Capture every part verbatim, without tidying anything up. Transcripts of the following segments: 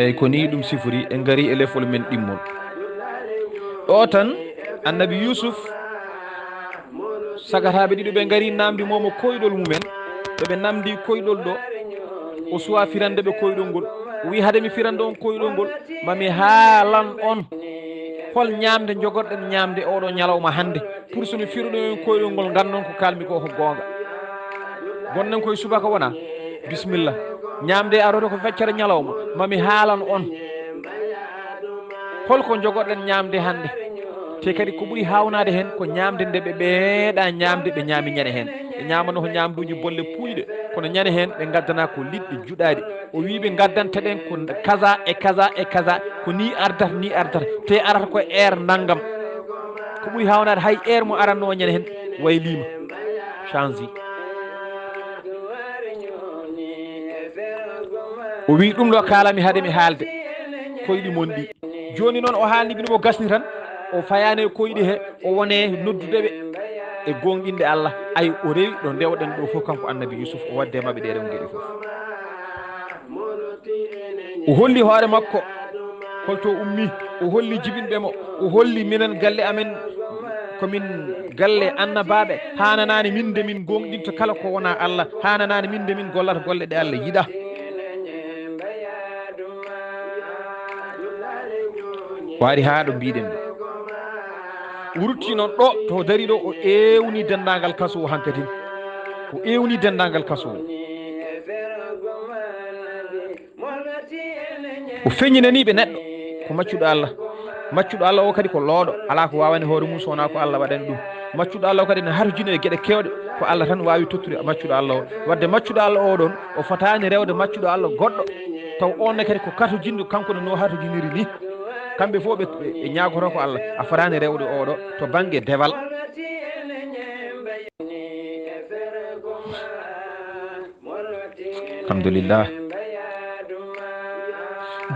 Eyyi, ko nii ɗum sifori. En ngarii e lefol men ɗimmol. Ɗo tan, annabi Yuusuf, sagataaɓe ɗiɗo ɓe ngarii naamndi mo mo koyɗol mumen. Ɓe ɓe naamndi koyɗol ɗo, o suwaa firande ɓe koyɗol ngol. O wiyi, "Hade mi firande on koyɗol ngol, ma mi haalan on hol ñaamde njogorɗen ñaamde oɗo ñalawma hannde. Pour so mi firuɗo on koyɗol ngol, nganndon ko kaalmi ko ko goonga. Gonnen koye subaka wona? Bisimilla. Ñaamde aroto ko feccere ñalawma. Ma mi haalan on hol ko njogorɗen ñaamde hannde." Te kadi ko ɓuri haawnaade heen ko ñaamde nde ɓe ɓeeɗa ñaamde, ɓe ñaami ñande heen. Ɓe ñaamano ko ñaamduuji bolle puuyɗe, kono ñande heen ɓe ngaddana ko liɗɗi juɗaaɗi. O wii ɓe ngaddanta ɗen ko kaza e kaza e kaza, ko nii ardata, nii ardata, te arata ko heure nanngam. Ko ɓuri haawnaade hay heure mo aranno o ñande heen wayliima, changé. O wii ɗum ɗo kaalami hade mi haalde, koyɗi mon ɗi. Jooni noon o haalni bino mo gasni tan, o fayaani e koyɗi he, o wone noddude ɓe e goonɗinde Allah. Ay, o rewi ɗo ndewɗen ɗo fof, kanko annabi Yuusuf, o wadde maɓɓe ɗee ɗon geɗe fof. O holli hoore makko holto ummi, o holli jibinɓe mo, o holli minen galle amen, ko min galle annabaaɓe, haananaani min de min goonɗinta kala ko wonaa Allah, haananaani min de min gollata golle ɗe Allah yiɗaa. Waari haa ɗo mbiɗen ɗo. O rutti noon ɗo to dari ɗo, o ewni denndaangal kaso o hankadin. O ewni denndaangal kaso o. O feññinanii ɓe neɗɗo ko maccuɗo Allah. Maccuɗo Allah o kadi ko looɗo, alaa ko waawani hoore mum so wonaa ko Allah waɗani ɗum. Maccuɗo Allah o kadi ne hatojini e geɗe keewɗe, ko Allah tan waawi tottude maccuɗo Allah o. Wadde maccuɗo Allah o ɗon, o fotaani rewde maccuɗo Allah goɗɗo, taw on ne kadi ko katojinɗo, kanko ne no hatojiniri ni. Kamɓe fof ɓe, ɓe, ɓe ñaagoto ko Allah, a fotaani rewde oɗo to bannge dewal. Alhamdulillah.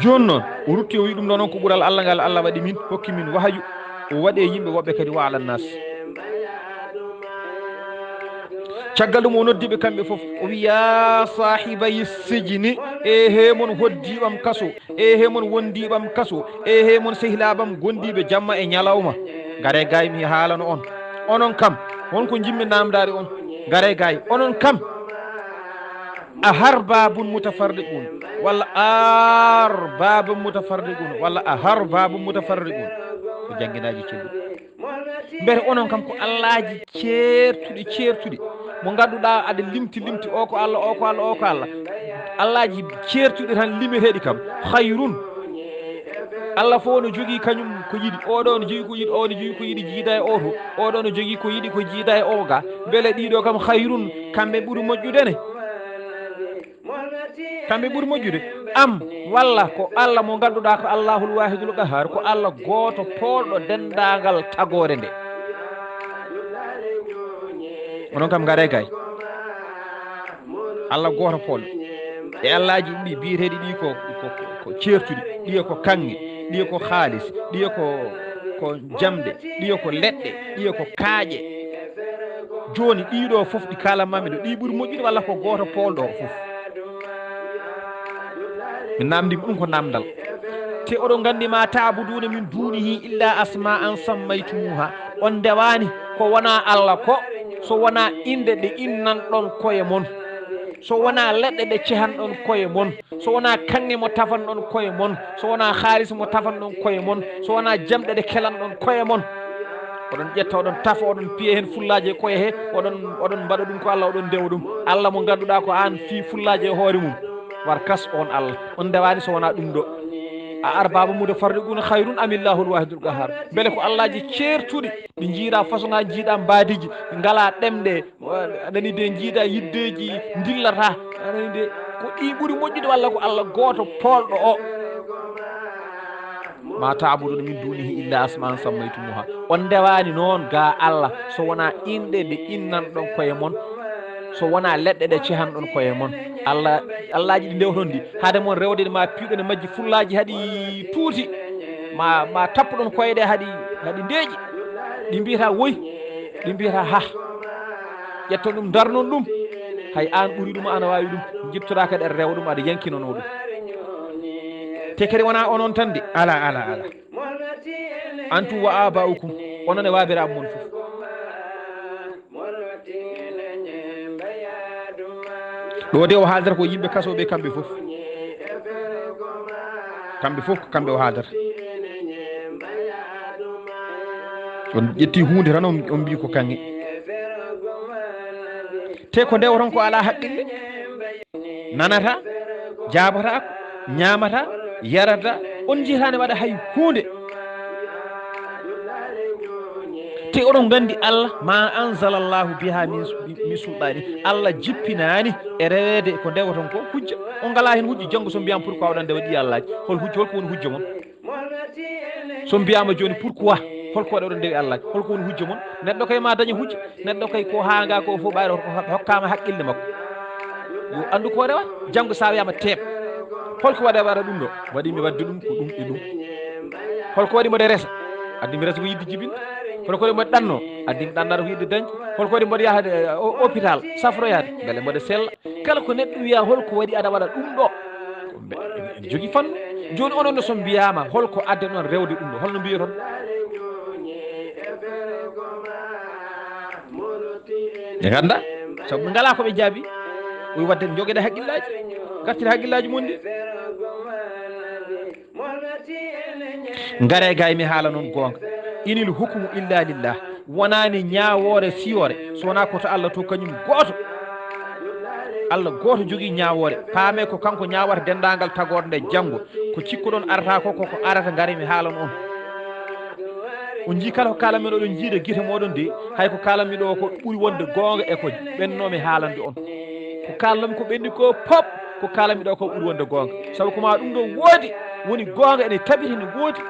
Jooni noon, o rutti, o wi ɗum ɗo noon ko ɓural Allah ngal Allah waɗi min, hokki min wahayu, o waɗi e yimɓe woɓɓe kadi wa alan nas. Caggal ɗum o noddi ɓe kamɓe fof, o wi, "Ya saahibayi sijini, e he mon hoddiiɓam kaso, e he mon wondiiɓam kaso, e he mon sehilaaɓam gondiiɓe jamma e ñalawma. Ngare gay mi haalano on. Onon kam, won ko njimmi namdaade on. Ngare gay, onon kam." A harbabun mutafarriqun walla arbabun mutafarriqun walla a harbabun mutafarriqun, ko jannginaaji celluɗi. Mbete onon kam ko allaaji ceertuɗi, ceertuɗi, mo ngannduɗaa aɗa limti limti, o ko Allah, o ko Allah, o ko Allah. Allaaji ceertuɗi tan limeteeɗi kam, khayrun. Allah fof no jogii kañum ko yiɗi, oɗo no jogii ko yiɗi, o no jogii ko yiɗi jiida e oto, oɗo no jogii ko yiɗi ko jiida e oga. Mbele ɗiɗo kam khayrun, kamɓe ɓuri moƴƴude ne? Kamɓe ɓuri moƴƴude? Am walla ko Allah mo ngannduɗaa ko Allahul Waahidul Qahhaar, ko Allah gooto poolɗo denndaangal tagoore nde? Onon kam ngare gay. Allah gooto poolɗo. E allaaji ɗi biyeteeɗi ɗi ko, ko, ko, ko ceertuɗi, ɗiye ko kaŋŋe, ɗiye ko haalis, ɗiye ko, ko jamɗe, ɗiye ko leɗɗe, ɗiye ko kaaƴe. Jooni ɗiɗo fof ɗi kaalanmaami ɗo, ɗi ɓuri moƴƴude walla ko gooto poolɗo o fof? Mi namndi ɗum ko namdal. Te oɗon nganndi, "Ma ta'buduna min dunihi illa asma'an sammaytumuha." On ndewaani ko wonaa Allah ko, so wonaa innde ɗe innanɗon koye mon, so wonaa leɗɗe ɗe cehanɗon koye mon, so wonaa kaŋŋe mo tafanɗon koye mon, so wonaa haalis mo tafanɗon koye mon, so wonaa jamɗe ɗe kelanɗon koye mon. Oɗon ƴetta, oɗon tafa, oɗon piya heen fullaaji e koye he, oɗon, oɗon mbaɗa ɗum ko Allah, oɗon ndewa ɗum. Allah mo ngannduɗaa ko aan fii fullaaji e hoore mum. War kas on Allah. On ndewaani so wonaa ɗum ɗo. A arbabun mutafarriquna khayrun amillahul waahidul qahhaar. Mbele ko allaaji ceertuɗi, ɗi njiiɗaa fasoŋaaji, njiiɗaa mbaadiiji, ngalaa ɗemɗe, aɗani de, njiiɗaa yiddeeji, ndillataa. Aɗani de, ko ɗi ɓuri moƴƴude walla ko Allah gooto poolɗo o? ma ta'buduna min dunihi illa asma'an sammaytumuha. On ndewaani noon ga Allah so wonaa inɗe ɗe innanɗon koye mon, so wonaa leɗɗe ɗe cehanɗon koye mon. Allah, Allahji ɗi ndewton ɗi, hade mon rewde ma piiɗon e majji fullaaji haɗi tuuti, ma, ma tappuɗon koye ɗe haɗi, haɗi ndeeƴi. Ɗi mbiyata woy, ɗi mbiyata hah. Ƴetton ɗum, ndarnon ɗum. Hay aan ɓuri ɗum, ana waawi ɗum. Njiptoɗaa kadi aɗa rewa ɗum, aɗa yankinanoo ɗum. Te kadi wonaa onon tan de. Ala, ala, ala. Antum wa aba'ukum, onon e waabiraaɓe mon fof. Ɗo de o haaldata ko yimɓe kasooɓe kamɓe fof. Kamɓe fof ko kamɓe o haaldata. On ƴetti huunde tan, on, on mbii ko kaŋŋe. Te ko ndewoton ko alaa haqqille. Nanata, jaabata, ñaamata, yarata, on njiyata ne waɗa hay huunde. Te oɗon nganndi Allah, ma anzalallahu biha min, min sulɗaani. Allah jippinaani e reweede ko ndewoton ko hujja. On ngalaa heen hujja. Janngo so mbiyaama pourquoi oɗon ndewa ɗi Allahji. Hol hujja, hol ko woni hujja mon? So mbiyaama jooni pourquoi? Hol ko waɗi oɗon ndewi Allahji? Hol ko woni hujja mon? Neɗɗo kay ma daña hujja. Neɗɗo kay ko haanga ko fof ɓayro hokkaama haqqille makko. Yo anndu ko rewata. Janngo so a wiyaama teep. Hol ko waɗi a waɗa ɗum ɗo? Waɗi mi waɗde ɗum ko ɗum e ɗum. Hol ko waɗi mboɗo resa? Addi mi resa ko yiɗde jibinde. Hol ko waɗi mboɗo ɗanno? Addi mi ɗannata ko yiɗde dañde. Hol ko waɗi mboɗo yahde, eh, o-, hôpital safroyaade? Mbele mboɗo sella. Kala ko neɗɗo wiya hol ko waɗi aɗa waɗa ɗum ɗo? Ko mbe-, ene, ene jogii fannu. Jooni onon no so mbiyaama hol ko addi on rewde ɗum ɗo? Hol no mbiyoton? Ɓe ngannda, sabu ɓe ngalaa ko ɓe jaabi. O wi waɗde njogeɗe haqqillaaji, gartire haqqillaaji mon ɗi. Ngare gay mi haala noon goonga. Inil hukmu illa lillah. Wonaani ñaawoore siyoore so wonaa ko to Allah to kañum gooto. Allah gooto jogii ñaawoore. Paamee ko kanko ñaawata denndaangal tagoorɗe nde janngo. Ko cikkuɗon arata ko, ko ko arata ngare mi haala noon. On njii kala ko kaalan-mi oɗon njiida gite mooɗon de, hay ko kaalan-mi ɗo ko ɓuri wonde goonga e ko ɓennoo-mi haalande on. Ko kaalan-mi ko ɓenni ko pop, ko kaalan-mi ɗo ko ɓuri wonde goonga. Sabu ko ma ɗum ɗo woodi, woni goonga ene tabiti ne woodi.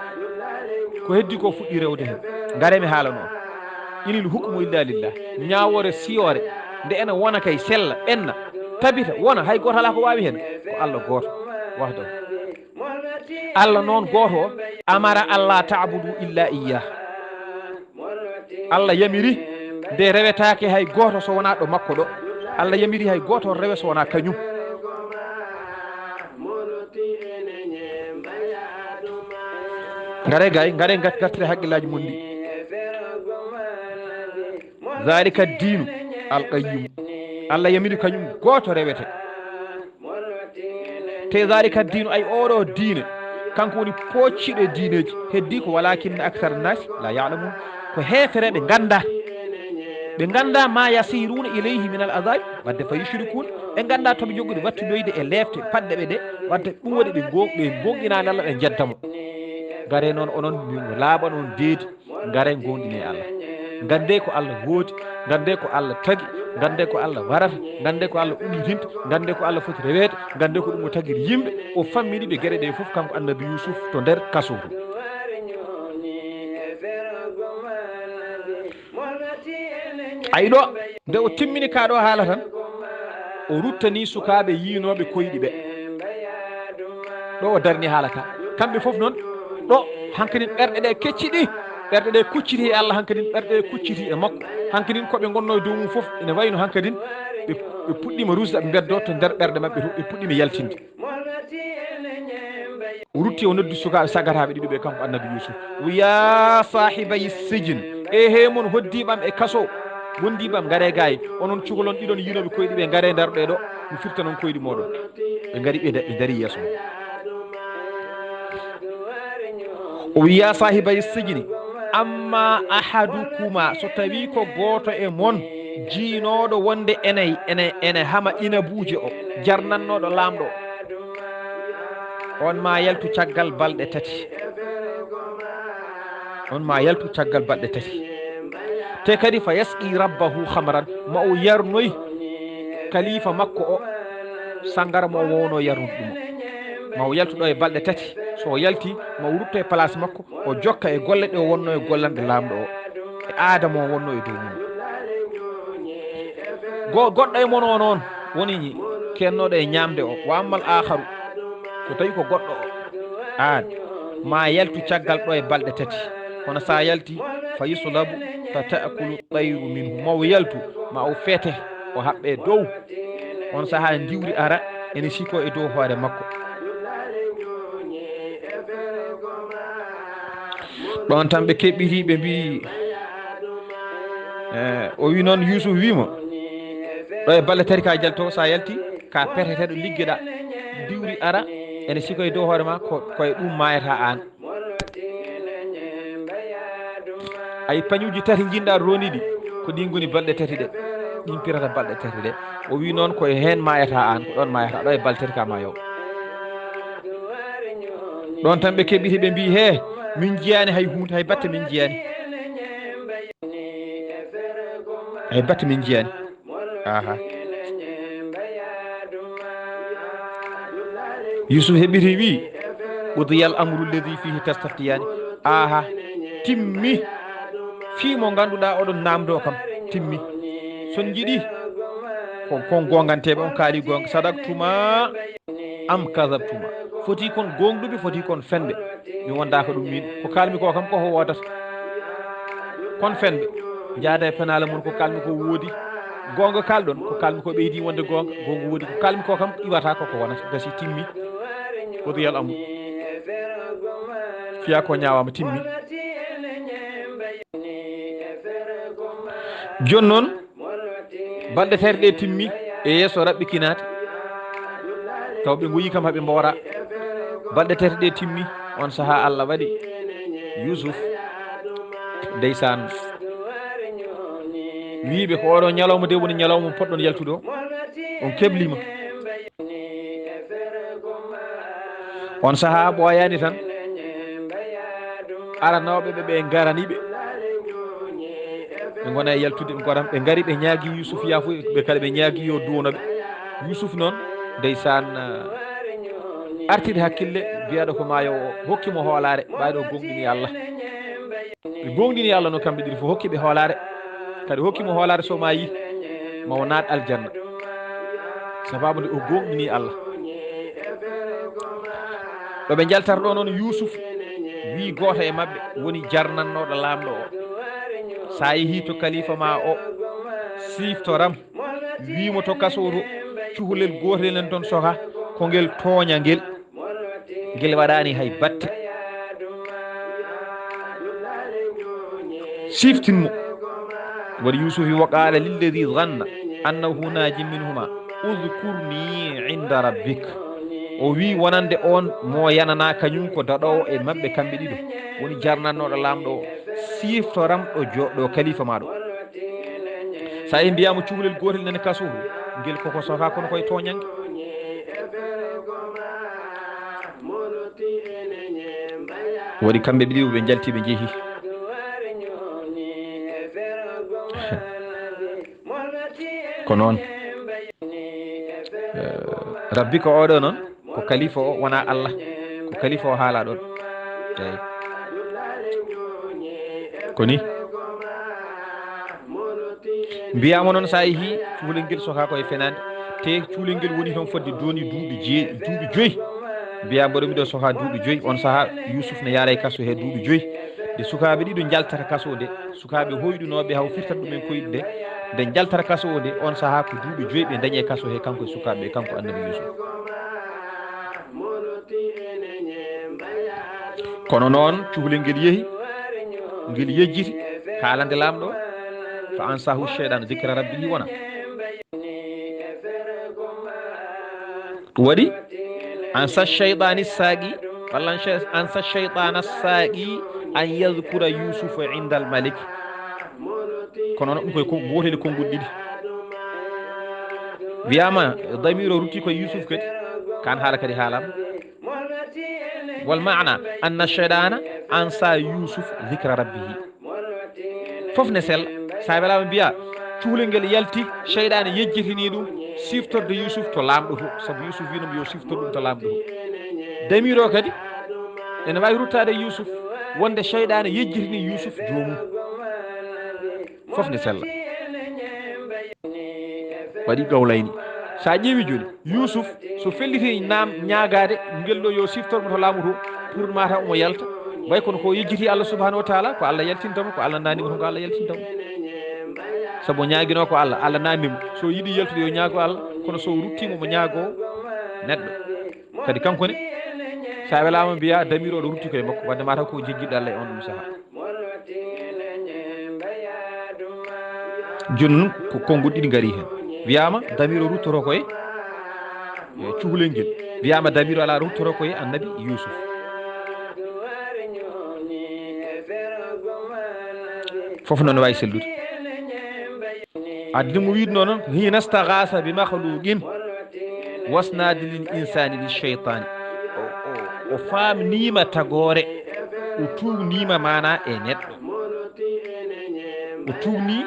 Ko heddi ko fuɗɗi rewde heen. Ngare mi haala noon. Inil hukmu illa lillah. Ñaawoore siyoore, nde ene wona kay sella, ɓenna, tabita, wona, hay gooto alaa ko waawi heen. Ko Allah gooto, wahdahu. Allah noon gooto o, amara alla ta'budu illa iyyah. Allah yamiri nde rewetaake hay gooto so wonaa ɗo makko ɗo. Allah yamiri hay gooto rewe so wonaa kañum. Ngare gay, ngare ngat-, ngartire haqqillaaji mon ɗi. Zalika diinu alqayyim. Allah yamiri kañum gooto rewete. Te zalika diinu, ay oɗo diine, kanko woni poocciɗo e diineeji. Heddi ko walakinna akthara nnaasi la ya'lamun. Ko heefereɓe ngannda. Ɓe ngannda ma yasiruna ilayhi min al azabi, wadde fa yushrikun. Ɓe ngannda to ɓe jogori wattudoyde e leefte paɗɗe ɓe ɗe, wadde ɗum waɗi ɓe ngo-, ɓe ngoɗɗinaani Allah, ɓe njeddamo. Ngare noon onon, mi laaɓa noon deedi. Ngare ngoonɗinee Allah. Nganndee ko Allah woodi, nganndee ko Allah tagi, nganndee ko Allah warata, nganndee ko Allah ummitinta, nganndee ko Allah foti reweede, nganndee ko ɗum o tagiri yimɓe, o fammini ɓe geɗe ɗe fof, kanko annabi Yuusuf to nder kaso to. Ayi ɗo, nde o timmini kaa ɗo haala tan, o ruttani sukaaɓe yiinooɓe koyɗi ɓe. Ɗo o darni haala ka. Kamɓe fof noon, ɗo hankadin ɓerɗe ɗe kecciɗi, ɓerɗe ɗe kucciti e Allah, hankadin ɓerɗe ɗe kucciti e makko. Hankadin ko ɓe ngonnoo e dow mum fof, ene wayno hankadin ɓe, ɓe puɗɗiima rusde, ɓe mbeddoo to nder ɓerɗe maɓɓe to, ɓe puɗɗiima yaltinde. O rutti, o noddi sukaaɓe sagataaɓe ɗiɗo ɓe, kanko annabi Yuusuf. O wi, "Ya saahibayi sijin, e he mon hoddiiɓe am e kaso, wondiiɓe am, ngare gaayi. Onon cukalon ɗiɗon yiinooɓe koyɗi ɓe, ngare ndaroɗe ɗo, mi firtanon koyɗi mooɗon." Ɓe ngari, ɓe nda-, ɓe ndarii yeeso mum. O wi, "Ya saahibayi sijini, amma ahadukuma, so tawii ko gooto e mon jiinooɗo wonde ene, ene, ene hama inabuuje o, jarnannooɗo laamɗo o, on ma yaltu caggal balɗe tati." On ma yaltu caggal balɗe tati. Te kadi, "Fa yasqi rabbahu khamran, ma o yarnoy kalifa makko o sangara mo o wowno yarnude ɗum o. Ma o yaltu ɗo e balɗe tati, So o yalti, ma o rutto e place makko, o jokka e golle ɗe o wonno e gollande laamɗo o, e aada mo o wonno e dow mum. Go-, goɗɗo e mon o noon woni kennooɗo e ñaamde o, wa ammal aakharu, so tawi ko goɗɗo o, aan, ma yaltu caggal ɗo e balɗe tati, kono so a yalti, fa yuslabu, fa taakulu tayru minhu, ma o yaltu, ma o feete, o haɓɓe dow, on sahaa ndiwri ara, ene sikoo e dow hoore makko. Ɗoon tan ɓe keɓɓiti, ɓe mbiyi, eh, o wi noon, Yuusuf wi mo, ɗo e balɗe tati ka jalto, so a yalti, ka peteteeɗo liggeɗa, ndiwri ara, ene sikoo e dow hoore ma, ko, ko e ɗum maayata aan. Ay, pañuuji tati njiɗɗa roni ɗi, ko ɗin ngoni balɗe tati ɗe. Ɗin pirata balɗe tati ɗe. O wi noon ko e heen maayata aan, ko ɗoon maayata, ɗo e balɗe tati ka maayo. Ɗoon tan ɓe keɓɓiti, ɓe mbiyi, "Hee, min njiyaani hay huunde, hay batte min njiyaani. Hay batte min njiyaani." Aha. Yuusuf heɓɓiti wi, "Qudiyal amru lladi fihi tastaftiyaani." Aha, timmi. Fii mo ngannduɗaa oɗon naamndoo kam, timmi. So on njiɗi, ko, kon goonganteeɓe, on kaali goonga. Sadaktuma am kadabtuma. Foti kon goongɗuɓe, foti kon fenɓe. Mi wondaaka ɗum min. Ko kaalmi ko kam ko ko woodata. Kon fenɓe. Njaada e penaale mon, ko kaalmi ko woodi. Goonga kaalɗon, ko kaalmi ko ɓeydi wonde goonga, goonga woodi. Ko kaalmi ko kam iwata ko ko wonata. Gasi, timmi. Qudiyal amru. Fiyaa ko ñaawaama, timmi. Jooni noon, balɗe tati ɗe timmi e yeeso Raɓɓi Kinaata. Taw ɓe ngoyii kam haa ɓe mboora. Balɗe tati ɗe timmi, on sahaa Allah waɗi Yuusuf, ndeysaan, wii ɓe, "Ko oɗo ñalawma de woni ñalawma mo poɗɗon yaltude o. On kebliima." On sahaa ɓooyaani tan, aranooɓe ɓe, ɓe ngarani ɓe. Ɓe ngona e yaltude, ɓe ngara, ɓe ngari, ɓe ñaagi Yuusuf yaafuya, ɓe kala ɓe ñaagi yo duwono ɓe. Yuusuf noon, ndeysaan, ah, artiri hakkille, biyaɗo ko maayo o, hokki mo hoolaare, ɓayɗo o goongɗini Allah. Ɓe goongɗini Allah no kamɓe ɗiɗi fof, hokki ɓe hoolaare. Kadi hokki mo hoolaare, so maayi, ma o naat aljanna. Sababu nde o goongɗini Allah. Ɗo ɓe njaltata ɗo noon, Yuusuf wii gooto e maɓɓe woni jarnannooɗo laamɗo o, "So a yehii to kalifa ma o, siiftoram, wii mo to kasoo to, cukalel gootel nan toon soka, ko ngel tooña ngel, ngel waɗaani hay batte." Siiftin mo. Waɗi Yuusuf wi, "Wa qaala lilladi zanna annahu naajin minhuma, udkurni inda rabbik." O wi wonande on mo yanana kañum ko daɗoowo e maɓɓe kamɓe ɗiɗo, woni jarnannooɗo laamɗo o, "Siiftoram ɗo jo-, ɗo kalifa ma ɗo." So a yehii mbiyaa mo cukalel gootel nani kasoo, ngel koko soka, kono koye tooñannge. Waɗi kamɓe ɓe ɗiɗo ɓe njalti, ɓe njehi. Ko noon. Eh, Rabbi ko oɗo noon, ko kalifa o, wona Allah. Ko kalifa o haala ɗon. Eyi. Ko ni. Mbiyaama noon, so a yehii, cukalel ngel soka ko e fenaande. Te cukalel ngel woni toon fodde jooni duuɓi jee-, duuɓi joyi. Mbiyaa mboɗo miɗo soka duuɓi joyi. On sahaa, Yuusuf ne yaara e kaso he duuɓi joyi. Nde sukaaɓe ɗiɗo njaltata kaso nde, sukaaɓe hoyɗunooɓe haw firtata ɗumen koyɗe nde, nde njaltata kaso o nde, on sahaa ko duuɓi joyi ɓe ndañi e kaso he, kanko e sukaaɓe ɓe, kanko Annabi Yuusuf. Kono noon, cukalel ngel yehi, ngel yejjiti haalande laamɗo, fa ansahu shaytan zikra rabbihi wona. Ɗum waɗi, ansa shaytani saaqi, walla ansa shaytana saaqi an yadhkura Yusufa inda al malik. Kono noon, ɗum koye kon-, gootel e konguɗi ɗiɗi. Wiyaama, damir o rutti koye Yusuf kadi, kan haala kadi haalama. Wal maana, anna shaytana ansa Yusuf zikra rabbihi. Fof ne sella. Sa welaama mbiya, cukalel ngel yalti, seyɗaane yejjitini ɗum siftorde Yusuf to laamɗo to, sabu Yusuf wiinoo yo siftor ɗum to laamɗo to. Damir o kadi, Ene waawi ruttaade e Yuusuf, wonde seyɗaane yejjitini Yuusuf joomum. Fof ne sella. Waɗi gawlayni. So a ƴeewi jooni, Yuusuf, so felliti naam ñaagaade, ngel ɗo yo siftor mo to laamu to, pour mata omo yalta. Way kono ko yejjiti Allah subhanahu wa taala, ko Allah yaltinta mo, ko Allah naani mo, ko Allah yaltinta mo. Sabu o ñaagino ko Allah, Allah naani mo. So yiɗi yaltude yo ñaago Allah, kono so rutti mo, mo ñaago neɗɗo. Kadi kanko ne, sa welaama mbiya damir o ɗo rutti koye makko, wadde mata ko jejjiɗo Allah e on ɗum saha. Jooni noon ko konngol ɗiɗi ngari heen. Wiyaama damir o ruttoto koye, e, cukalel ngel. Wiyaama damir o ala ruttoto koye annabi Yuusuf. Fof noon waawi sellude. Addi mo wiidno noon, hina stagasa bi makhluqin wasnadi lil insani li shaytani. O, o, o faamniima tagoore, o tuugniima maana e neɗɗo. O tuugni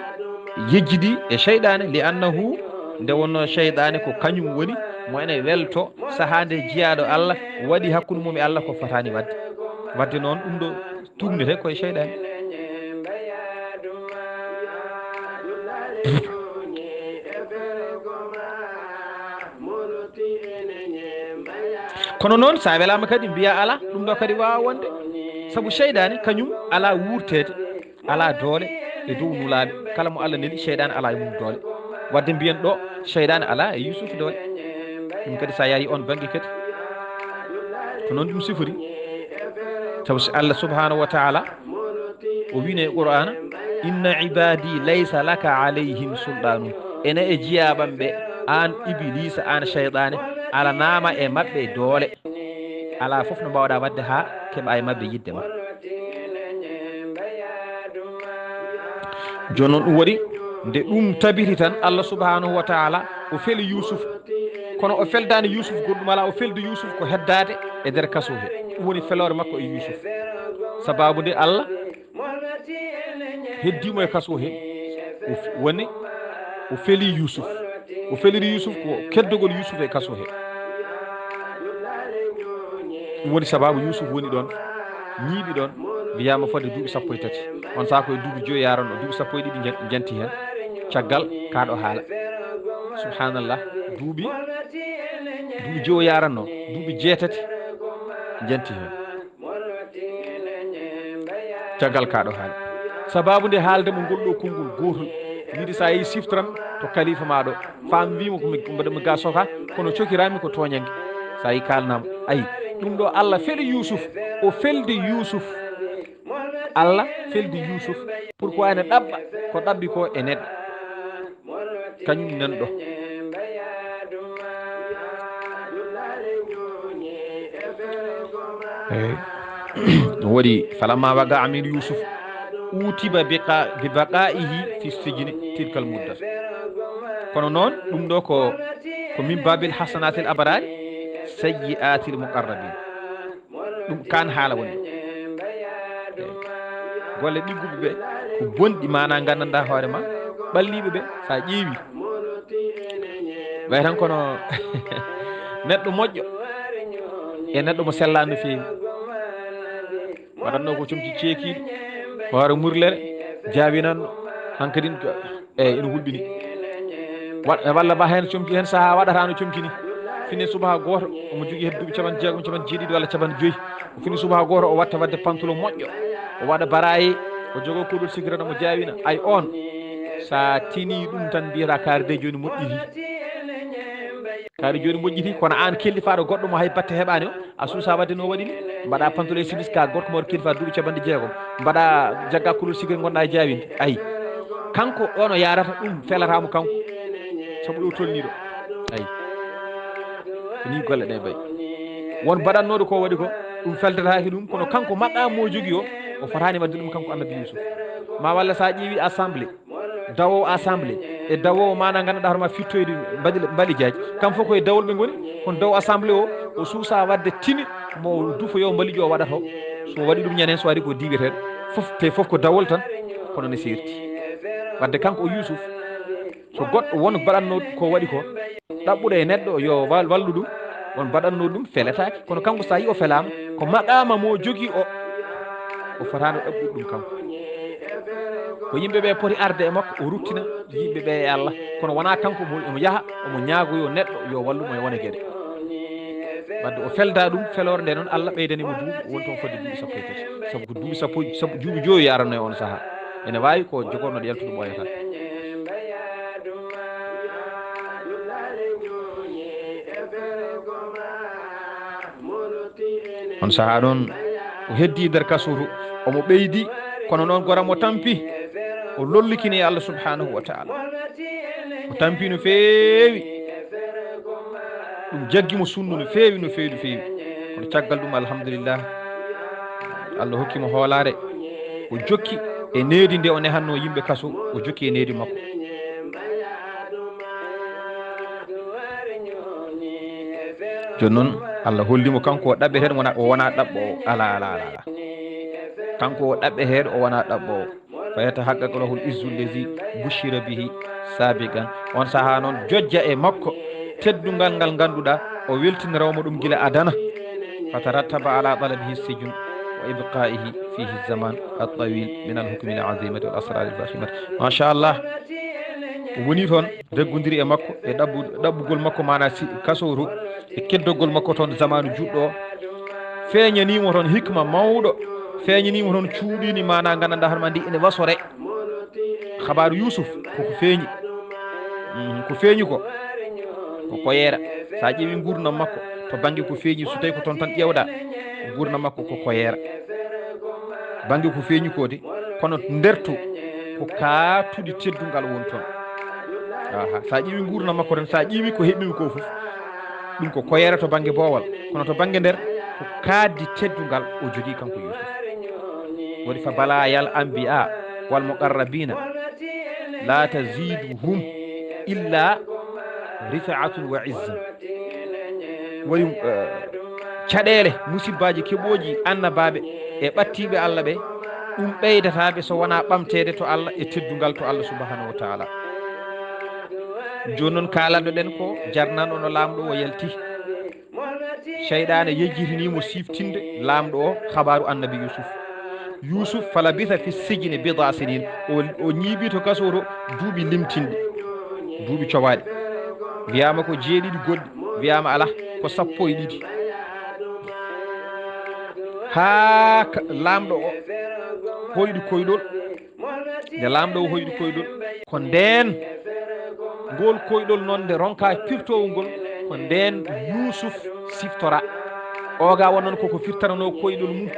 yejjidi e seyɗaane, li annahu, nde wonno seyɗaane ko kañum woni mo ene welto sahaa nde jiyaaɗo Allah waɗi hakkunde mum e Allah ko fotaani waɗde. Waɗde noon ɗum ɗo tuugnete koye seyɗaane. Kono noon, sa welaama kadi mbiya ala, ɗum ɗo kadi waawa wonde. Sabu seyɗaane kañum ala wuurteede, ala doole e dow nulaaɓe. Kala mo Allah neli, seyɗaane ala e mum doole. Wadde mbiyen ɗo, seyɗaane ala e Yuusuf doole. Ɗum kadi sa yaari on bannge kadi, ko noon ɗum sifori. Sabu si Allah subhanahu wa taala o wiino e Qur'aana, inna ibadi laysa laka alayhim sultanun. Ene e jiyaaɓam ɓe, aan Ibiliisa, aan seyɗaane, alanaama e maɓɓe doole. Alaa fof no mbaawɗaa waɗde haa keɓa e maɓɓe yiɗde ma. Jooni noon ɗum waɗi, nde ɗum tabiti tan, Allah subhanahu wa taala o feli Yuusuf. Kono o feldaani Yuusuf goɗɗum alaa, o feldi Yuusuf ko heddaade e nder kaso he. Ɗum woni feloore makko e Yuusuf. Sababu nde Allah heddii mo e kaso he, o f-, woni, o feli Yuusuf. O feliri Yuusuf ko keddogol Yuusuf e kaso he. Ɗum woni sababu Yuusuf woni ɗoon, ñiiɓi ɗoon, wiyaama fodde duuɓi sappo e tati. On sahaa ko e duuɓi joyi yaranno, duuɓi sappo e ɗiɗi njan-, njanti heen. Caggal kaa ɗo haala. Subhanallah, duuɓi, duuɓi joyi yaranno, duuɓi jeetati njanti heen. Caggal kaa ɗo haali. Sababu nde haalde mo ngol ɗo konngol gootol, wiide sa yehi siftoran to kalifa ma ɗo. Faam wiimo ko mi, ko mbaɗa mi ga soka, kono cokiraami ko tooñanke. Sa yehi kaalanaama. Ayi, ɗum ɗo Allah feli Yuusuf, o feldi Yuusuf. Allah feldi Yuusuf. Pourquoi ene ɗaɓɓa ko ɗaɓɓi ko e neɗɗo? Kañum nanɗo. Eyi. Ɗum waɗi, falamma waqa min Yusuf utiba biqa-, bi baqaihi fi sijni tilkal mudda. Kono noon, ɗum ɗo ko, ko min babil hasanatil abrari, sayyiatil muqarrabin. Ɗum kaan haala woni ɗo. Eyi. Golle ɗigguɓe ɓe ko bonɗi, maanaa nganndanɗaa hoore ma, ɓalliiɓe ɓe, so a ƴeewi, way tan kono neɗɗo moƴƴo e neɗɗo mo sellaani no feewi. Waɗatnoo ko comci ceekiiɗi, hoore murlere, jaawinanno, hankadin ko, eyi, ina hulɓini. Wa-, walla ba heen comci heen sahaa waɗata no comci ni. Fini subaka gooto, omo jogii hedde duuɓi capanɗe jeegom, capanɗe jeeɗiɗi walla capanɗe joyi. O fini subaka gooto, o watta waɗde pantalon moƴƴo. O waɗa baraye, o jogoo kuuɗol sikkiraɗo mo jaawina. Ay on, so a tinii ɗum tan mbiyata kaari de jooni moƴƴirii. Kaari jooni moƴƴirii, kono aan kellifaaɗo goɗɗo mo hay batte heɓaani o, a suusaa waɗde no waɗi ni. Mbaɗa pantalon e simis ka gorko mawɗo kilifa duuɓi capanɗe jeegom. Mbaɗa jagga kulol sikkiri ngonɗa e jaawinde. Ayi. Kanko ɗon o yaarata ɗum felata mo kanko. Sabu ɗo tolniiɗo. Ayi. Ko ni golle ɗe mbayi. Won baɗannooɗo ko waɗi ko, ɗum feldataaki ɗum, kono kanko maɗɗa mo jogii o, o fotaani waɗde ɗum kanko Annabi Yuusuf. Ma walla sa ƴeewi assemblée, dawoowo assemblée, e dawoowo maana ngannduɗaa hoore ma fittoyde mbaɗi, mbaɗi jaaji. Kam fof ko e dawol ɓe ngoni, kono daw assemblée o, o suusa waɗde tini mo dufoyo mbalijo o waɗata o. So waɗi ɗum ñande heen, so waɗi ko diwetee fof, te fof ko dawol tan, kono ne seerti. Wadde kanko o Yuusuf, so goɗɗo won baɗatnoo ko waɗi ko, ɗaɓɓuɗo e neɗɗo yo wal-, wallu ɗum, won baɗatnoo ɗum feletaake. Kono kanko so tawi o felaama, Ko maqaama mo jogii o, o fotaano ɗaɓɓude ɗum kanko. Ko yimɓe ɓe poti arde e makko, o ruttina yimɓe ɓe e Allah. Kono wonaa kanko mo omo yaha, omo ñaagoyoo neɗɗo yo wallu mo e wone geɗe. Wadde o felda ɗum, feloore nde noon Allah ɓeydani mo duuɓi, woni toon fodde duuɓi sappo e tati. Sabu ko duuɓi sappo, sabu duuɓi joyi yaranno e on sahaa. Ene waawi ko jogorno yaltude ɓooyata. On sahaa noon, o heddi nder kasuru, omo ɓeydi, kono noon gora mo tampi, o lollikini e Allah subhanahu wa ta'ala. O tampi no feewi, ɗum jaggi mo sunnu no feewi, no feewi, no feewi. Kono caggal ɗum, alhamdulillah, Allah hokki mo hoolaare, o jokki e needi nde o nehanno yimɓe kaso, o jokki e needi makko. Jooni noon, Allah holli mo kanko o ɗaɓɓeteeɗo, wona, o wona ɗaɓɓoowo. Alaa, alaa, alaa, alaa. Kanko o ɗaɓɓeteeɗo, o wona ɗaɓɓoowo. Fa yatahaqqaqu lahul izzu llazi bushira bihi sabiqan. On sahaa noon, jojja e makko teddungal ngal ngannduɗaa, o weltinirawo mo ɗum gila adana. Fatarattaba ala talabihi sijnu wa ibqaihi fihi zaman at-tawil min al-hukmi al-azimati wal asrari al-fahimati. Machallah. O woni toon, reggodiri e makko, e ɗaɓɓu-, ɗaɓɓugol makko, maanaa si, kaso to, e keddogol makko toon zamaanu juutɗo o. Feeñanii mo toon hikma mawɗo, feeñanii mo toon cuuɗiini, maanaa nganndanɗaa hoore ma ndi ene wasore. Habaaru Yuusuf ko ko feeñi. Mhm, ko feeñi ko, ko koyeera. So a ƴeewi nguurndam makko, to bannge ko feeñi, so tawi ko toon tan ƴeewɗaa, nguurndam makko ko koyeera. Bannge ko feeñi ko de, kono nder to, ko kaatuɗi teddungal woni toon. Aha, so a ƴeewi nguurndam makko tan, so a ƴeewi ko heɓimi ko fof, ɗum ko koyeera to bannge boowal, kono to bannge nder, ko kaaddi teddungal o jogii kanko Yuusuf. Woni fa balaayal anbiya wal muqarrabina la taziduhum illa rifa'atun wa izzan. Woni, eh, caɗeele, musibbaaji, keɓooji annabaaɓe e ɓattiiɓe Allah ɓe, ɗum ɓeydataa ɓe so wonaa ɓamteede to Allah e teddungal to Allah subhanahu wa ta'ala. Jooni noon, kaalanno-ɗen ko jarnanɗo no laamɗo o yalti. Seyɗaane yejjitini mo siftinde laamɗo o habaaru annabi Yuusuf. Yuusuf, falabisa fi sijni bida sinin. O, o ñiiɓi to kaso to duuɓi limtinɗi, duuɓi cowaaɗi. Wiyaama ko jeeɗiɗi goɗɗi, wiyaama alaa, ko sappo e ɗiɗi. Haa ka-, laamɗo o hoyɗi koyɗol. Nde laamɗo o hoyɗi koyɗol, ko ndeen ngol koyɗol noon nde ronka pirtowol ngol, ko ndeen Yuusuf siftora. Oga won noon koko firtananoo koyɗol mum,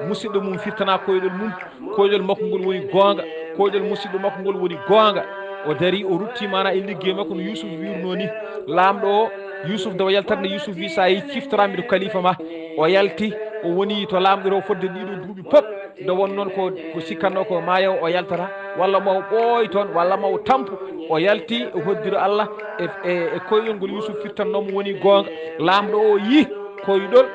musidɗo mum firtana koyɗol mum, koyɗol makko ngol woni goonga, koyɗol musidɗo makko ngol woni goonga. O darii, o ruttii maanaa e liggey makko no Yuusuf wiirnoo ni. Laamɗo o, Yuusuf nde o yaltata nde Yuusuf wii, "So a yehii ciftoraa mi to kaliifa ma." O yalti, o woni to laamɗo to fodde ɗiɗo duuɓi pop. Nde won noon ko, ko sikkatnoo ko maayo o yaltata, walla ma o ɓooy toon, walla ma o tampu. O yalti, o hoddiro Allah e, e, e koyɗol ngol Yuusuf firtannoo mo woni goonga. Laamɗo o yii koyɗol,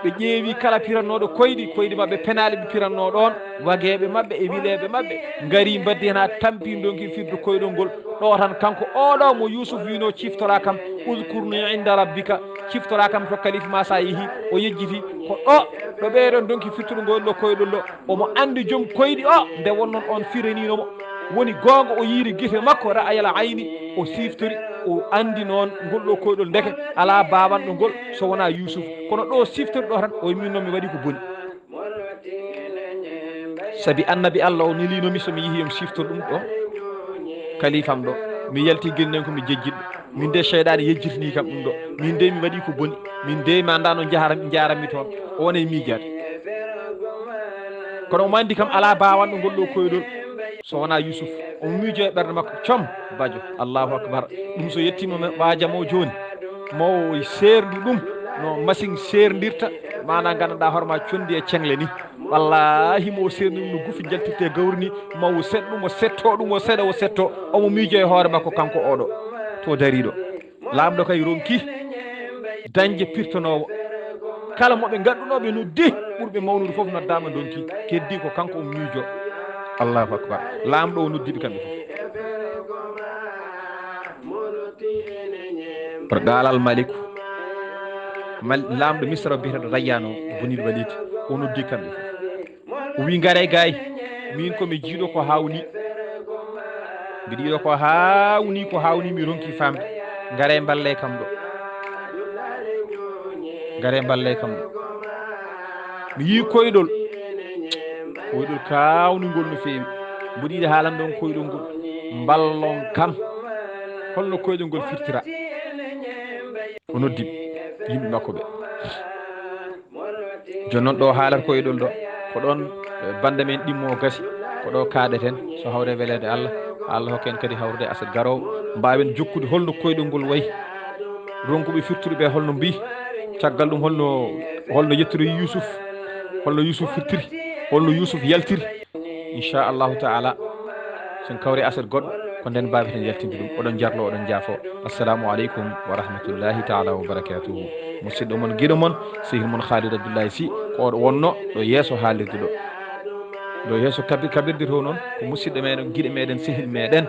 ɓe ƴeewi kala pirannooɗo koyɗi, koyɗi maɓɓe penaali ɓe pirannoo ɗoon, wageeɓe maɓɓe e wileeɓe maɓɓe, ngari mbaddi heen haa tampi ndonki firde koyɗol ngol. Ɗo tan kanko oɗo mo Yuusuf wiinoo ciftoraa kam, "Udkurni inda rabbika", ciftoraa kam to kalifa ma so a yehii, o yejjiti. Ko ɗo, ɗo ɓeeɗo ndonki firtude ngol ɗo koyɗol ɗo, omo anndi joom koyɗi o, nde wonnoon on firaniino mo. Woni goonga o yiiri gite makko, ra'ayal ayni, o siftori, o anndi noon ngol ɗo koyɗol ndeke alaa baawanɗo ngol so wonaa Yuusuf. Kono ɗo siftori ɗo tan, o wiyi, "Min noon mi waɗi ko boni." Sabi annabi Allah o neliino mi, so mi yehii yo mi siftor ɗum ɗo kalifam ɗo. Mi yalti ginen ko mi jejjitɗo. Min de seyɗaane yejjitini kam ɗum ɗo. Min de mi waɗi ko boni. Min de mi anndaa no njaharam-, njaarammi toon. O wona e miijaade. Kono omo anndi kam alaa baawanɗo ngol ɗo koyɗol so wonaa Yuusuf. Omo miijo e ɓernde makko, "Com, bajo, Allahu akbar. Ɗum so yettiima ma, waajam o jooni, ma o seerndu ɗum no masiŋ seerndirta, maanaa nganndanɗaa hoore ma conndi e ceŋle ni. Wallaahi, ma o seerndu ɗum no gufi njaltirte gawri ni, ma o seɗ ɗum, o setto ɗum, o seɗa, o setto." Omo miijo e hoore makko kanko oɗo to dariiɗo. Laamɗo kay ronki dañde pirtanoowo. Kala mo ɓe ngadduno ɓe noddi, ɓurɓe mawnude fof noddaama ndonki. Keddi ko kanko o miijo. Allahu akbar. Laamɗo o noddiiɓe kamɓe fof. Qaalal maliku. Mal-, laamɗo Misra biyeteeɗo Rayyan o, Bunil Walid, o noddi kamɓe fof. O wi: "Ngaree gaay, min ko mi jiiɗo ko haawnii. Mbiɗo yiɗo ko haawnii, ko haawnii mi ronki faamde. Ngaree mballee kam ɗo. Ngaree mballee kam ɗo. Mi yii koyɗol, koyɗol kaawningol no feewi. Mboɗo yiɗi haalande on koyɗol ngol. Mballon kam. Holno koyɗol ngol firtira?" O noddi yimɓe makko ɓe. Jooni noon, ɗo haalata koyɗol ɗo, ko ɗoon, eh, bannde men ɗimmo o gasi, ko ɗo kaaɗeten, so hawre weleede Allah, Allah hokka en kadi hawrude aset garoowo, mbaawen jokkude holno koyɗol ngol wayi. Ronkuɓe firtude ɓe holno mbii, caggal ɗum holno, holno yettorii Yuusuf, holno Yuusuf firtiri, holno Yuusuf yaltiri. Inchallahu taala, so en kawri aset goɗɗo, ko nden mbaaweten yaltinde ɗum. Oɗon jarlo, oɗon jaafo. Assalamu aleykum wa rahmatullahi taala wa barakatuhu. Musidɗo mon, giɗo mon, sehil mon Khalid Abdoulaye Sy, ko oɗo wonno ɗo yeeso haalirde ɗo. Ɗo yeeso kabi-, kabirde to noon, ko musidɗo meɗen, giɗo meɗen, sehil meɗen,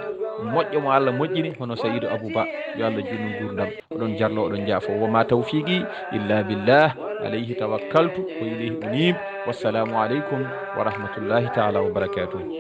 moƴƴo mo Allah moƴƴini, hono Sayidu Abou Ba. Yo Allah juutnu nguurndam. Oɗon jarlo, oɗon jaafo. Wa ma tawfiqi illa billah, alayhi tawakkaltu, wa ilayhi unib. Wassalamu aleykum wa rahmatullahi taala wa barakatuhu.